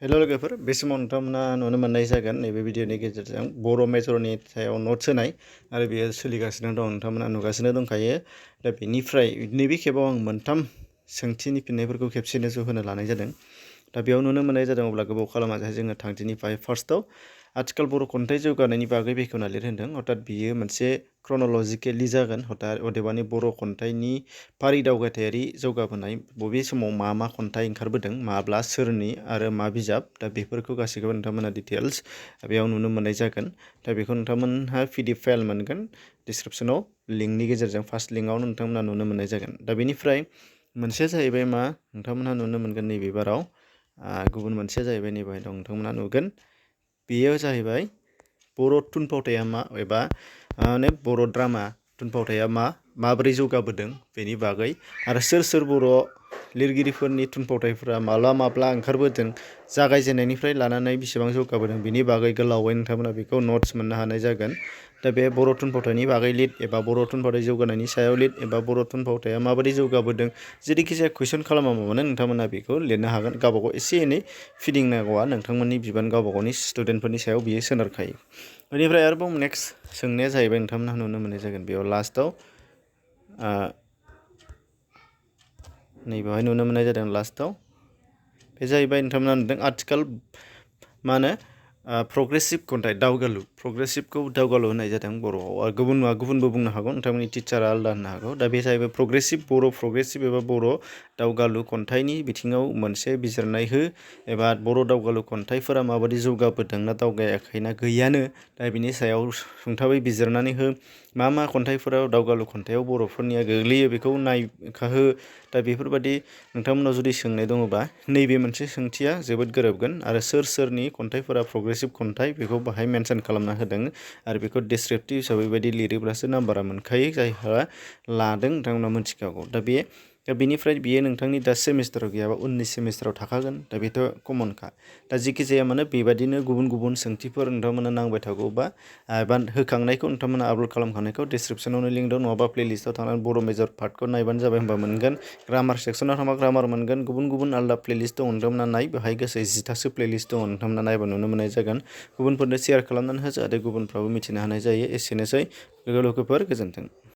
Hello लोगोफोर बे समाव नोंथांमोना नुनो मोननाय जागोन नैबे भिडिअनि गेजेरजों बर' मेजरनि सायाव नोट्स होनाय आरो बेयो सोलिगासिनो दं नोंथांमोना नुगासिनो दंखायो दा बेनिफ्राय नैबे खेबाव आं मोनथाम सोंथिनि फिननायफोरखौ खेबसेनो ज' होनो लानाय जादों दा बेयाव नुनो मोननाय जादों अब्ला गोबाव खालामाजासे जोङो थांदिनिफ्राय फार्स्टआव आथिखाल बर' खन्थाइ जौगानायनि बागै बेखेवना लिरहोदों अर्थात बियो मोनसे क्रन'लजिकेलि जागोन अदेबानि बर' खन्थाइनि फारि दावगाथायारि जौगाबोनाय बबे समाव मा खन्थाइ ओंखारबोदों माब्ला सोरनि आरो मा बिजाब दा बेफोरखौ गासैखौबो नोंथांमोना डिटेल्स बेयाव नुनो मोननाय जागोन दा बेखौ नोंथांमोनहा PDF फाइल मोनगोन डिसक्रिप्शनाव लिंकनि गेजेरजों फार्स्ट लिंकआवनो नोंथांमोना नुनो मोननाय जागोन दा बेनिफ्राय मोनसेया जाहैबाय मा नोंथांमोनहा नुनो मोनगोन नैबे बाराव गुबुन मोनसेया जाहैबाय नैबेहाय दं नोंथांमोना नुगोन बेयो जाहैबाय बर' थुनफावथाया मा एबा बर' ड्रामा थुनफावथाया माबोरै जौगाबोदों बेनि बागै आरो सोर बर' लिरगिरिफोरनि थुनफावथायफोरा माब्ला ओंखारबोदों जागायजेननायनिफ्राय लानानै बेसेबां जौगाबोदों बिनि बागै गोलावै नोंथांमोना बेखौ नोट्स मोननो हानाय जागोन दा बे बर' थुनफावथायनि बागै लिर एबा बर' थुनफावथाय जौगानायनि सायाव लिर एबा बर' थुनफावथाया माबोरै जौगाबोदों जेरैखिजाया कुइसन खालामाबानो नोंथांमोना बेखौ लिरनो हागोन गावबागाव एसे एनै फिदिंनांगौआ नोंथांमोननि बिबान गावबागावनि स्टुडेन्टफोरनि सायाव बियो सोनारखायो बेनिफ्राय आरोबाव नेक्स्ट सोंनाया जाहैबाय नोंथांमोनहा नुनो मोननाय जागोन बेयाव लास्टआव नैबेवहाय नुनो मोननाय जादों लास्टआव बे जाहैबाय नोंथांमोना नुदों आथिखाल मा होनो प्रग्रेसिभ खन्थाइ दावगालु प्रग्रेसिभखौ दावगालु होननाय जादों बर'आव आरो गुबुनबो बुंनो हागौ नोंथांमोननि टिचारा आलादा होननो हागौ दा बे जाहैबाय प्रग्रेसिभ एबा बर' दावगालु खन्थाइनि बिथिङाव मोनसे बिजिरनाय हो एबा बर' दावगालु खन्थाइफोरा माबायदि जौगाबोदों ना दावगायाखै ना गैयानो दा बिनि सायाव सुंथाबै बिजिरनानै हो मा खन्थाइफोराव दावगालु खन्थाइयाव बर'फोरनिया गोग्लैयो बेखौ नायखाहो दा बेफोरबायदि नोंथांमोनाव जुदि सोंनाय दङबा नैबे मोनसे सोंथिया जोबोद गोरोबगोन आरो सोरनि खन्थाइफोरा प्रग्रेसिभ खन्थाइ बेखौ बाहाय मेनसन खालामना होदों आरो बेखौ डिसक्रिप्टिभ हिसाबै बायदि लिरोब्लासो नाम्बारा मोनखायो जायहा लादों नोंथांमोना मिथिखागौ दा बेनिफ्राय बियो नोंथांनि दा सेमिस्टाराव गैयाबा उननि सेमिस्टाराव थाखागोन दा बेथ' कमनखा दा जेखि जाया मानो बेबादिनो गुबुन सोंथिफोर नोंथांमोना नांबाय थागौबा एबा होखांनायखौ नोंथांमोना आपल'ड खालामखांनायखौ डिसक्रिप्शनावनो लिंक दं नङाबा प्लेलिस्टआव थांनानै बर' मेजर पार्टखौ नायबानो जाबाय होनबा मोनगोन ग्रामार सेक्सनाव थांबा ग्रामार मोनगोन गुबुन आलादा प्लेलिस्ट दं नोंथांमोना नाय बेहाय गासै 10थासो प्लेलिस्ट दङ नोंथांमोना नायबा नुनो मोननाय जागोन गुबुनफोरनो शेयार खालामनानै हो जाहाथे गुबुनफ्राबो मिथिनो हानाय जायो एसेनोसै लोगोफोर गोजोन्थों।